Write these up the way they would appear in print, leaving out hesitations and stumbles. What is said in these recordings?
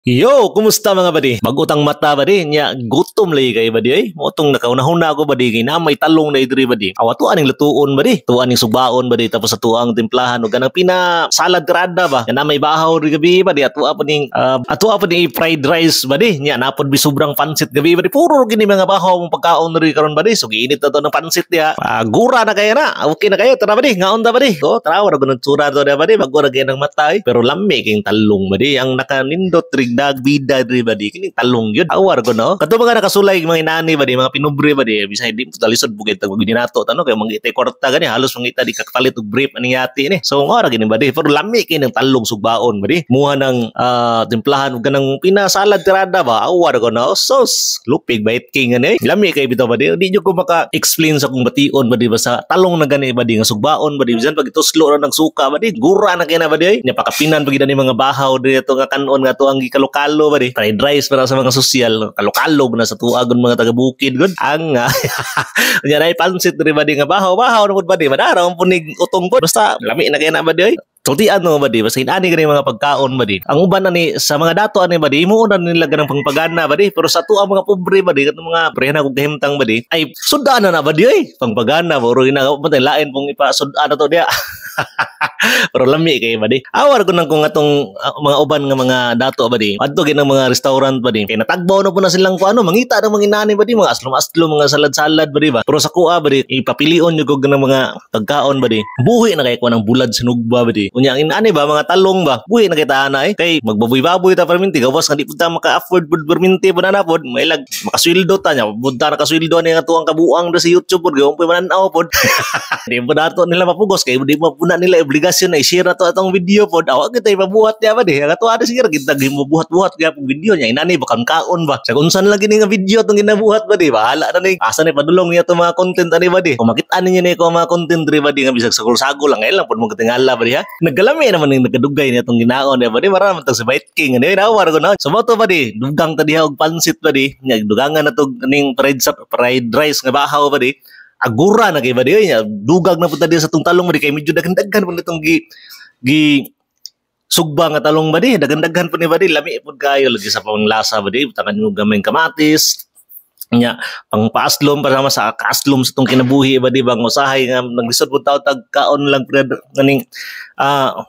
Yo, kumusta, mga badi? Bag-ot ang mata, badi, nya gutom lagi kay, badi, ay. Mao tong nakaunahuna ako, badi, kay na may talong na diri, badi. Awa to aning lutuon, badi. Tuwa ning subaon, badi, tapos sa tuang timplahan ug kanang pina salad tirada ba. Kana may bahaw ri gabi, badi, ato pa ning fried rice, badi. Nya napod bi sobrang pansit gabi, badi. Puro gini mga bahaw mong pagkaon diri karon, badi. So giinit na to ng pansit diha. Gura na kaya na. Okay na kayo, tara, badi, ngaon ta, badi. Go, tara ra gunod tsura to diha, badi. Bago ra ng mata eh. Pero lami king talong, badi. Ang nakanindot rig dag bida diri, badi, kining talong yun. Awar ko no. Kato mga nakasulay mga inani, badi, mga pinubre, badi, bisay di mo talisod bugay tag ginato tano kay mangita kwarta gani halos mangita di kakapalit og brief ani yati ni. So ngora gini, badi, pero lami kining talong sugbaon, badi. Muha ng timplahan ug kanang pinasalad tirada ba. Awar ko no. Sos lupig bait king ani. Lami kay bitaw, badi. Di jud ko maka-explain sa kung bation, badi, basta talong na gani, badi, nga sugbaon, badi, bisan pag ituslo ra ng suka, badi, gura na kay na, badi. Nya pakapinan pag ni mga bahaw dito nga kanon nga to ang gikalokalo, badi. Fried rice para sa mga sosyal, kalokalo na sa tuagon mga taga bukid gud. Ang nya nay pansit diri, badi, nga bahaw, bahaw na pud, badi. Madara ang punig utong pud. Basta lami na kay na, badi oy. Sultian mo, badi, basta inani gani mga pagkaon, badi. Ang uban ani sa mga dato ani, badi, imo na nila ganang pangpagana, badi, pero sa tuang mga pobre, badi, katong mga prehan akong kahimtang, badi, ay sudan na na, badi oy. Pangpagana bro ina man lain pong ipa-sudan na to diya. Pero lami kay, badi. Awar ko nang kung atong mga uban nga mga dato, badi. Adto gid mga restaurant, badi. Kay natagbaw na po na silang kung ano, mangita ng mga inani, badi, mga aslom-aslom, mga salad-salad, badi ba. Pero sa kuha, badi, ipapilion nyo kog ng mga pagkaon, badi. Buhi na kay ko ng bulad sinugba, badi. Unya ang inani ba, mga talong ba, buhi na kay taana eh. Kay magbaboy-baboy ta perminti, gawas nga di pud ta maka-afford pud perminti pud na pod, mailag makasweldo ta nya, pud ta nakasweldo ni nga tuang kabuang da sa YouTube pod, gawon mananaw pod. Di po nato nila mapugos kay di mo pud na nila obligasyon na i-share na to atong video pod. Awa kita ipabuhat niya ba di. Ang ato ada sige kita gibuhat-buhat gyapon video niya. Inani ba kaon ba? Sa unsan lagi ni nga video atong ginabuhat ba di. Bahala na ni. Asa ni padulong niya itong mga content ani ba di. Kung makita ninyo ni ko mga content diri ba di nga bisag sagol-sagol lang lang pud mo katingala ba di ha. Nagkalami naman ning nagkadugay niya itong ginaon niya ba di. Mara man tag si Bite King ani nawar ko na. So mo to ba di, dugang ta diha og pansit ba di. Nya dugangan na tog ning fried rice nga bahaw ba di. Agura na kay ba di nya dugag na pud ta diha sa tong talong ba di kay medyo daghan-daghan pud itong gi gi sugba nga talong ba di, daghan-daghan pud ni ba di, lami pud kayo lagi sa panglasa ba di, butangan nyo gamay kamatis nya pang paaslom para sa kaaslom sa tong kinabuhi ba di ba, nga usahay nga naglisod pud taw tag kaon lang pre nganing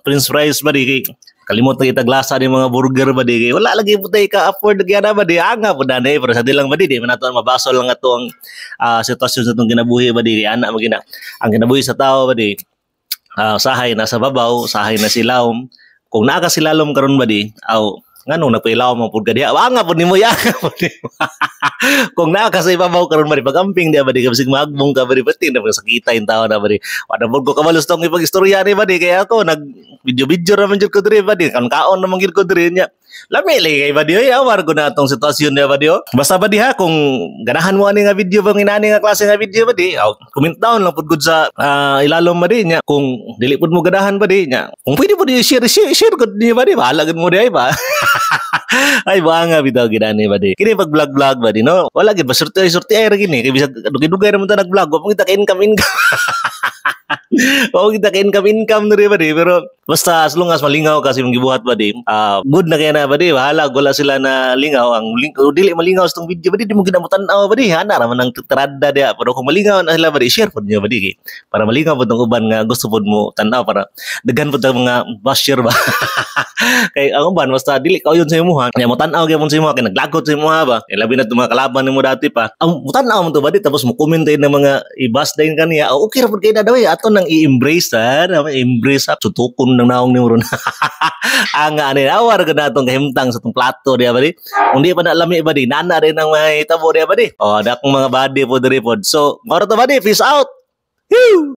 french fries ba di, kay kalimot na kitag lasa ni mga burger ba di, kay wala lagi pud tay ka afford lagi ana ba di, anga pud na pero sa dilang ba di, di man nato mabasol lang ato ang sitwasyon sa tong kinabuhi ba di, kay ana magina ang kinabuhi sa tao ba di, sahay na sa babaw, sahay na silawom. Kung naa ka silalom karon ba di, aw nganong nagpailaw mo pud ka diha, anga pud nimo, yanga pud nimo. Kung naa ka sa ibabaw karon ba di, pagamping diha ba di, kabisig maagbong ka ba di, pati na sakita yung tao na ba di. Wala pud ko kabalos tong ipag-istorya ni ba di, kaya ako nag video-video ra man jud ko diri ba di, kan kaon naman gid ko diri nya. Lami lagi kay ba di oy, awar ko na atong sitwasyon niya ba di oh. Basta ba di ha, kung ganahan mo ani nga video bang inani nga klase nga video ba di, aw, comment down lang pud gud sa ilalom ba di nya. Kung dili pud mo ganahan ba di nya, kung pwede pud i-share share share gud niya ba di, bahala gud mo di ay ba. Ay banga bitaw ginani ba di. Kini pag vlog vlog ba di no. Wala gid ba surti surti ay ra gini kay bisag dugay-dugay ra man ta nag-vlog, wa kita ka income income. Wa kita ka income income diri ba di, pero basta as long as malingaw kasi mong gibuhat ba di, good na kaya na ba di, bahala wala sila na lingaw ang ling, dili malingaw sa tong video ba di, di mo ginamutan-aw ba di, hana ra man ang trada diya, pero kung malingaw na sila ba di, share pod niyo ba di kay para malingaw pod ang uban nga gusto pod mo tan-aw para daghan pod ang mga basher ba. Kay ang uban basta dili kauyon sa imuha nya mo tan-aw gyapon sa imuha kay naglagot sa imuha ba, kay labi na itong mga kalaban nimo dati pa ang mutan-aw mo to ba di, tapos mo comment din ng mga i-bash din kaniya, oh, okay ra pod kay na daw eh. Ato nang i-embrace ha, i-embrace ha, sutukon ng naong nimo ron ang ani awar ka na atong kahimtang sa tong plato diya ba di. Kung di pa na lami ba di, nana rin ang mga hitabo diya ba di. Oh, dakong mga body po diri pod. So mao to ba di, peace out. Woo!